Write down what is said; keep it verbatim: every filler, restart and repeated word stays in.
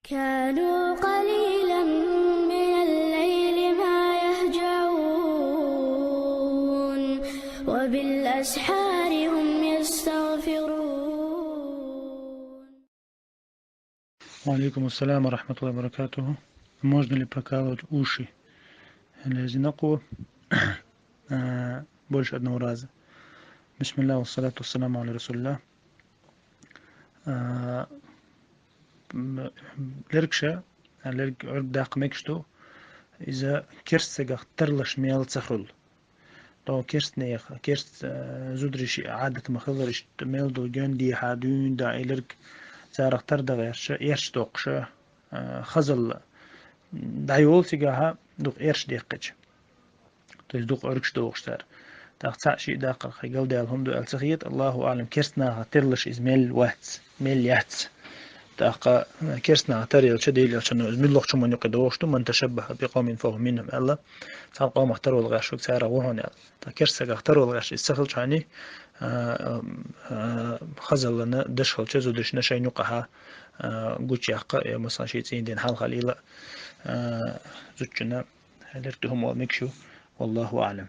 كانوا قليلا من الليل ما يهجعون وبالأسحار هم يستغفرون. وعليكم السلام ورحمة الله وبركاته. Можно ли прокалывать уши лезинокъо больше одного раза? بسم الله والصلاة والسلام على رسول الله. Лергаш, лерг Ӏург даккха мегаш ду, иза керста сагах тарлаш мел ца хуьлу. Тхо керстанех, керста зударий шиъ Ӏадат ма хилара, иштта мел долу генна дехьа дуьйна да и лерг, царах тар дан гӀерташ, эрча доккхуш, хазалла дӀайолу цигахь, дукха эрча деккхича. То есть дукха Ӏургаш дохуш цара. ТӀаккха цхьаъ шиъ даккхар хьайга галдаьлла хӀума ду аьлла ца хета, Аллаху аӀлам, керстанаха тарлаш иза мел вац, мел яц. ТӀаккха керстанаха тар елча, Дела елча, иза муьлххачу хӀуманна юкъа дохуш ду, من تشبه بقوم فهو منهم аьлла, цхьана къомах тарвала гӀерташ верг царах ву хьуна аьлла. ТӀаккха керста сагах тарвала гӀерташ иза ца хилча хьуна, хазаллана даш хилча зударшна шайна юкъахь гучуяккха, я, масала, шен цӀийнан ден хьалха лела, зудчунна лерг ду хӀума олу мегаш ю. والله أعلم.